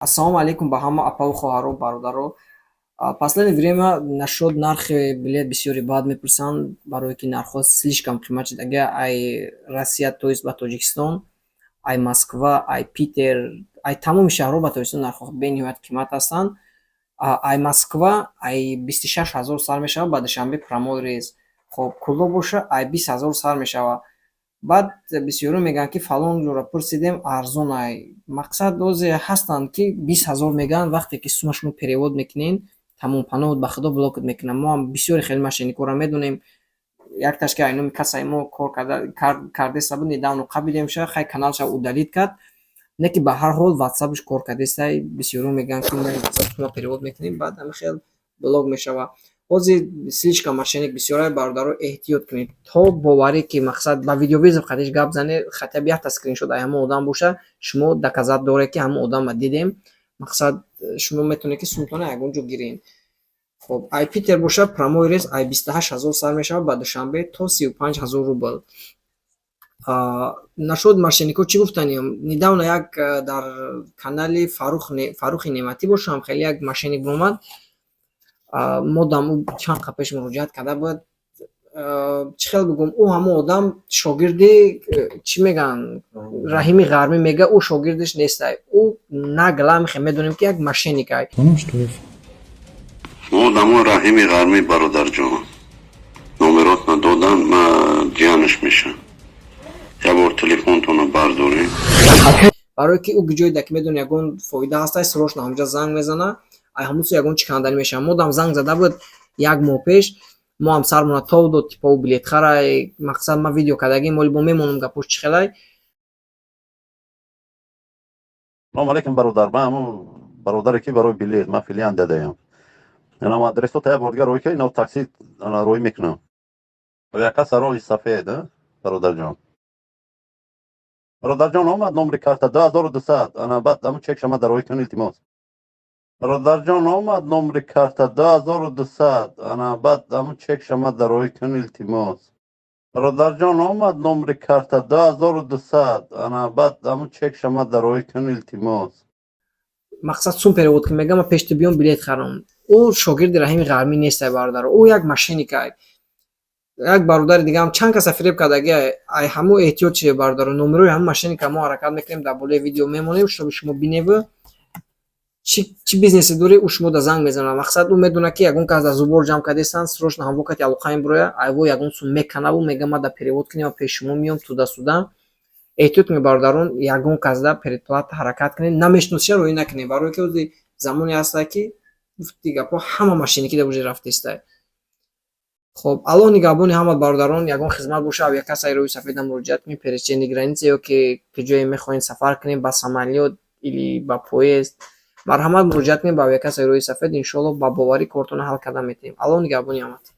Ассалому алайкум ба ҳама апаву хоҳару бародаро. Последнее время нашуд нархи билет бисёри бад мепурсанд, барое ки нархҳо слишком қимат шуд. Агар ай Россия, то есть ба Тоҷикистон, ай Москва, ай Питер, ай тамоми шаҳрҳо ба Тоҷикистон нархҳо бениҳоят қимат ҳастанд. Ай Москва ай 26 000 сар мешавад ба Душанбе прямой рейс. Хоб, Кӯлоб боша, ай 20 000 сар мешавад. Баъд бисёриҳо мегӯянд, ки фалон ҷоро пурсидем, арзон ай. Мақсад, озе ҳастанд, ки 20 000 мегӯянд, вақте ки сумма шумо перевод мекунед, тамом, паноҳ ба худо, блокат мекунанд. Мо ҳам бисёри хеле мошенникҳоро медонем. Якташ, ки айноми кассаи мо кор кардеста буд, недавно қабидемша, хай, каналша удалить кард. Не ки ба ҳар ҳол ватсапш кор кардестай. Бисёриҳо мегӯянд, ки мо ватсап сумма перевод мекунем, баъд ҳамин хел блок мешавад. Ҳозир слишком мошенник бисёрай, бародаро, эҳтиёт кунед. То боварӣ, ки мақсад, ба видеовызов қадиш гап занед, хотя бы якта скриншот ай ҳамон одам боша, шумо доказать доред, ки ҳамон одамро дидем. Мақсад, шумо метавонед, ки сумтона ягон ҷо гиред. Хоб, ай Питер боша, прямой рейс ай 28 000 сар мешавад ба Душанбе то 35 000 рубл. Нашуд мошенникҳо чӣ гуфтаниям? Недавно як дар канали Фаррухи Неъматӣ бошам, хеле як мошенник баромад. Мо дам ӯ чанд қабл пеш муроҷиат карда буд. Чӣ хел бигӯм, ӯ ҳамон одам шогирди, чӣ мегӯянд, Раҳими Ғармӣ мега, ӯ шогирдиш нестай. Ӯ нагло мехе медонем, ки як мошенник ай. Мо одамо Раҳими Ғармӣ, бародарҷон, номеротна додан, ма ҷиянаш мешам. Як бор телефонтонро бардорем. Барое ки ӯ ҷое ки медони ягон фоида ҳастай, срочно ҳамҷа занг мезана, ай ҳамун су ягон чӣ канданӣ мешавад. Мо дам занг зада буд як моҳ пеш, мо ҳам сармона тов дод, типа ӯ билетхарай. Мақсад, ман видео кардагим, оли бо мемонам гапош чӣ хелай. Салому алейкум, бародар. Ман ҳамун бародаре, ки барои билет ман филиан дадаям. Инам адресота як бор дигар рӯй ка, ино такси ана рӯй мекунам. Яка сарои сафед, бародарҷон. Бародарҷон, омад номери карта 2200, ана баъд ҳамун чек шама дар рӯй кун, илтимос. Бародарҷон, омад номери карта 2200, ана баъд ҳамун чек шама дар рӯй кун, илтимос. Бародарҷон, омад номери карта 2200, ана баъд ҳамун чек шама дар рӯй кун, илтимос. Мақсад, сум перевод ки мегӯям, ман пешти биём, билет харам. Ӯ шогирди Раҳими Ғармӣ нестай, бародаро, ӯ як мошенникай. Як бародари дигаам чанд каса фиреб кардаги. Ай ҳамун эҳтиёт шавед, бародаро. Номерои ҳамун мошенника мо ҳаракат мекунем, дар болои видео мемонем, чтобы шумо биневу чӣ бизнесе дорӣ, ӯ шумо да занг мезанад. Мақсад, ӯ медонад, ки ягон кас дар зубор ҷамъ кардестанд, срочно ҳамво кати алоқа мебурояд, айво ягон сум меканаву мега, ма да перевод кунем, ма пеши шумо меём, туда-сюда. Эҳтиёт кунед, бародарон, ягон кас да предплата ҳаракат кунед, намешиносиша роӣ накунед, барое ки ҳозир замоне ҳастае, ки гуфти гапҳо ҳама мошенникӣ дар уже рафтестай. Хоб, Аллоҳ нигаҳбони ҳама бародарон. Ягон хизмат боша, авиакассаи Роҳи Сафеда муроҷиат кунед, пересечение граница ё ки ҷое мехоҳед сафар кунед, ба самолёт или ба поезд, марҳамат, муроҷиат кунед ба авиакассаи Роҳи Сафед. Иншоалло, ба боварӣ кортонро ҳал карда метавонем. Аллоҳ нигаҳбони ҳаматон.